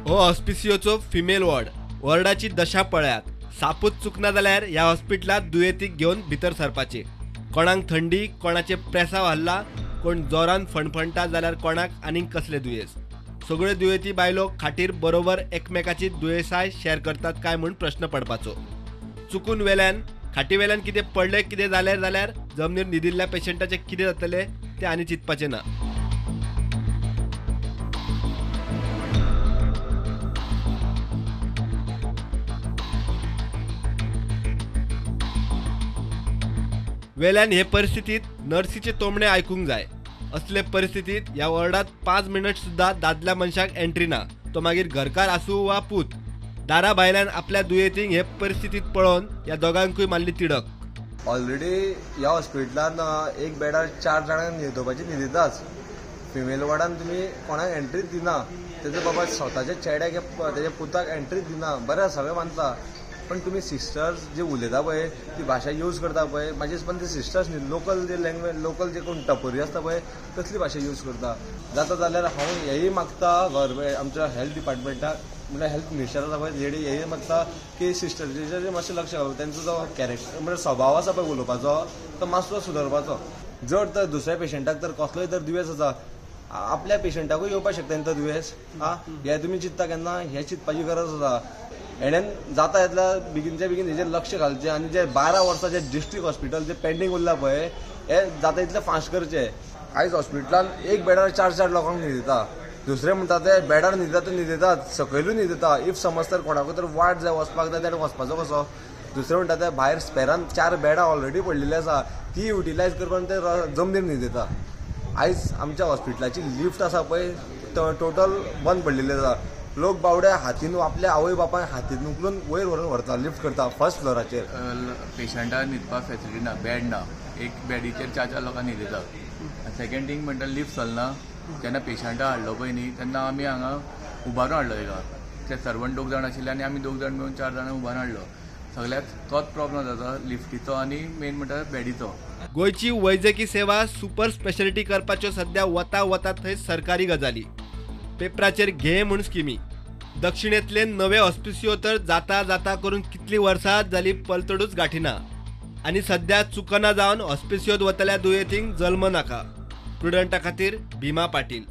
हो हॉस्पिसियोचो female ward. वॉर्डाची दशा पळयात. सापूच चुकना जाल्यार ह्या हॉस्पिटलांत दुयेंतीक घेवन भितर सरपाचे. कोणाक थंडी, कोणाचे प्रेसाव हल्ला, कोण जोरान फणफणटा जाल्यार कोणाक आनीक कसले दुयेंस. सगळ्यो दुयेंती बायलो खाटीर बरोबर एकमेकाची दुयेंसाय शेअर करतात काय म्हूण प्रश्न पडपाचो. चुकून वेल्यान खाटी वेल्यान कितें पडलें कितें जालें जाल्यार जमनीर न्हिदिल्ल्या पेशंटाचें कितें जातलें तें आनी चिंतपाचें ना. वेल्यान हे परिस्थितीत नर्सीचे तोमणे आयकूंक जाय. असले परिस्थितीत ह्या वॉर्डात 5 मिनट सुद्दां दादल्या मनशाक एंट्री ना, तो मागीर घरकार आसूं वा पूत. दारा भायल्यान आपल्या दुयेंतींक हे परिस्थितीत पळोवन ह्या दोगांकूय मारली तिडक. ऑलरेडी ह्या हॉस्पिटलान एक बेडार 4 जाणांक न्हिदोवपाची न्हिदताच. फिमेल वॉर्डान तुमी कोणाक एंट्रीच दिना. तेजो बाबा स्वताच्या चेड्याक तेज्या पुताक एंट्रीच दिना. बरें सगळें मानता, पण तुमी सिस्टर्स जे उलयता पळय ती भाशा यूज करता पळय, म्हाजे पण ते सिस्टर्स न्ही, लोकल जे लँग्वेज, लोकल जे कोण टपोरी आसता पळय तसली भाशा यूज करता. जाता जाल्यार हांव हेंय मागता गव्हर्मेंट आमच्या हेल्थ डिपार्टमेंटाक, म्हणल्यार हेल्थ मिनिस्टर आसा पळय लेडी, हेंय मागता की सिस्टर्सीचेर मातशें लक्ष घालूं. तेंचो जो कॅरेक्टर म्हणल्यार स्वभाव आसा पळय उलोवपाचो तो मातसो सुदरपाचो. जर तर दुसऱ्या पेशंटाक तर कसलोय तर दुयेंस आसा, आपल्या पेशंटाकूय येवपाक शकता तेंचो दुयेंस. आं, हें तुमी चिंतता केन्ना? हें चिंतपाची गरज आसा. हेणेन जाता येतल्या बेगीनच्या बेगीन हेजेर लक्ष घालचें आनी जे 12 वर्सां जे डिस्ट्रिक्ट हॉस्पिटल जे पेंडींग उरला पळय हे जाता तितलें फास्ट करचें. आयज हॉस्पिटलान एक बेडार 4-4 लोकांक न्हिदता. दुसरें म्हणटा ते बेडार न्हिदता ते न्हिदतात, सकयलूय न्हिदता. If समज तर कोणाकूय तर वाट जाय वचपाक जाय जाल्यार वचपाचो कसो? दुसरें म्हणटा ते भायर स्पेरान 4 बेडां ऑलरेडी पडलेली आसा, ती युटिलायज करपाक ते जमनीर न्हिदता. आयज आमच्या हॉस्पिटलाची लिफ्ट आसा पळय टोटल बंद पडलेली आसा. लोक बावडे हातीन आपल्या आवय बापायक हातीन उखलून वयर व्हरून व्हरता, लिफ्ट करता फर्स्ट फ्लोराचेर. पेशंटाक न्हिदपाक फेसिलिटी ना, बेड ना, एक बेडीचेर 4-4 लोकां न्हिदता. सेकंड थिंग म्हणटा लिफ्ट चलना. जेन्ना पेशंटाक हाडलो पळय न्ही तेन्ना आमी हांगा उबारून हाडलो तेका. ते सर्वंट 2 जाण आशिल्ले आनी आमी 2 जाण मेळून 4 जाणां उबारून हाडलो. सगळ्याक तोच प्रॉब्लम जाता, लिफ्टीचो आनी मेन म्हणटा बेडीचो. गोंयची वैजकी सेवा सुपर स्पेशलिटी करपाच्यो सद्या वता वता थंय सरकारी गजाली. पेपराचेर घे म्हूण स्किमी. दक्षिणेंतले नवे हॉस्पिसियो तर जाता जाता करून कितलीं वर्सां जाली पलतडूच गाठिना आनी सद्या चुकना जावन हॉस्पिसियोत वतल्या दुयेंतींक जल्म नाका. प्रुडंटा खातीर भीमा पाटील.